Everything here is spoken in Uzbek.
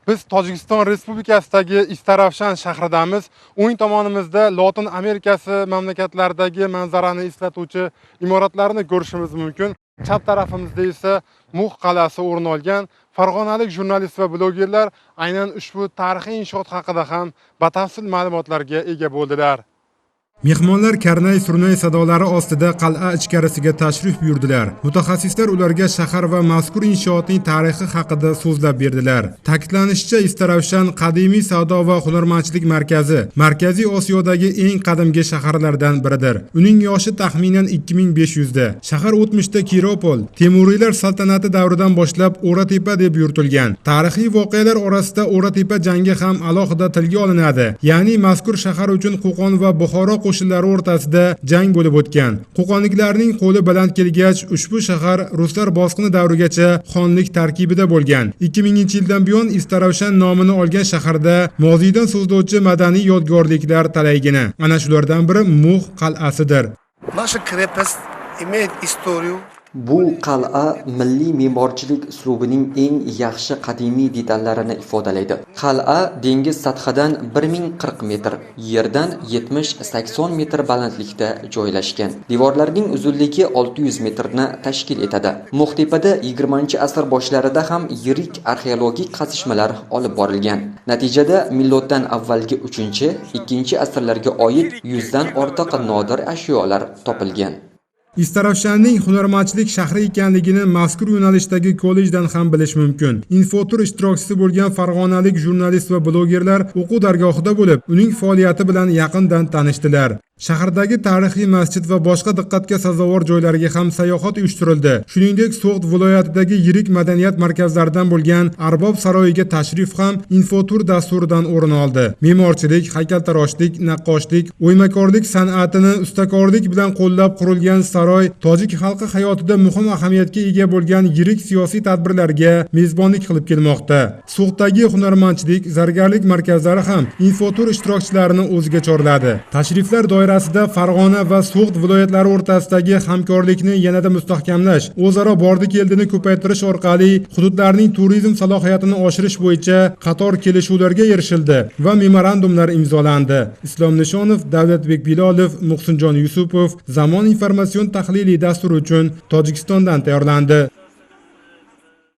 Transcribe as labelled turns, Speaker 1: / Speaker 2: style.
Speaker 1: Biz Tojikiston Respublikasidagi Istaravshan shahridamiz. O'ng tomonimizda Lotin Amerikasi mamlakatlaridagi manzarani eslatuvchi imoratlarni ko'rishimiz mumkin. Chap tarafimizda esa Mux qal'asi o'rin olgan. Farg'onalik jurnalist va blogerlar aynan ushbu tarixiy inshoot haqida ham batafsil ma'lumotlarga ega bo'ldilar. Mehmonlar karnay surnay sadolari ostida qal'a ichkarisiga tashrif buyurdilar. Mutaxassislar ularga shahar va mazkur inshootning tarixi haqida so'zlab berdilar. Ta'kidlanishicha, Istaravshan qadimiy savdo va hunarmandchilik markazi, Markaziy Osiyodagi eng qadimgi shaharlardan biridir. Uning yoshi taxminan 2500 da. Shahar o'tmishda Kiropol, Temuriylar saltanati davridan boshlab O'ratepa deb yuritilgan. Tarixiy voqealar orasida O'ratepa jangi ham alohida tilga olinadi. Ya'ni mazkur shahar uchun Qo'qon va Buxoro qo'shinlari o'rtasida jang bo'lib o'tgan. Qo'qonliklarning qo'li baland kelgach, ushbu shahar ruslar bosqini davrigacha xonlik tarkibida bo'lgan. 2000-yildan buyon Istaravshan nomini olgan shaharda moziydan so'zlovchi madaniy yodgorliklar talaygina. Ana shulardan biri Mux qal'asidir.
Speaker 2: Наша крепость имеет историю.
Speaker 3: Bu qal'a milliy me'morchilik uslubining eng yaxshi qadimiy detallarini ifodalaydi. Qal'a dengiz sathidan 1040 metr, yerdan 70-80 metr balandlikda joylashgan. Devorlarning uzunligi 600 metrni tashkil etadi. Muxtepada 20-asr boshlarida ham yirik arxeologik qazishmalar olib borilgan. Natijada miloddan avvalgi 3-2-asrlarga oid 100 dan ortiq nodir ashyolar topilgan.
Speaker 1: Istaravshanning hunarmandchilik shahri ekanligini mazkur yo'nalishdagi kollejdan ham bilish mumkin. Infotur ishtirokchisi bo'lgan farg'onalik jurnalist va blogerlar o'quv dargohida bo'lib, uning faoliyati bilan yaqindan tanishdilar. Shahardagi tarixiy masjid va boshqa diqqatga sazovor joylarga ham sayohat uyushtirildi. Shuningdek, So'g'd viloyatidagi yirik madaniyat markazlaridan bo'lgan Arbob saroyiga tashrif ham infotur dasturidan o'rin oldi. Me'morchilik, haykaltaroshlik, naqqoshlik, o'ymakorlik san'atini ustakorlik bilan qo'llab qurilgan saroy tojik xalqi hayotida muhim ahamiyatga ega bo'lgan yirik siyosiy tadbirlarga mezbonlik qilib kelmoqda. So'g'dagi hunarmandchilik, zargarlik markazlari ham infotur ishtirokchilarini o'ziga chorladi. Tashriflar doirasida Farg'ona va So'g'd viloyatlari o'rtasidagi hamkorlikni yanada mustahkamlash, o'zaro bordi-keldini ko'paytirish orqali hududlarning turizm salohiyatini oshirish bo'yicha qator kelishuvlarga erishildi va memorandumlar imzolandi. Islom Nishonov, Davlatbek Bilolov, Muhsinjon Yusupov, Zamon informatsion tahliliy dasturi uchun Tojikistondan tayyorlandi.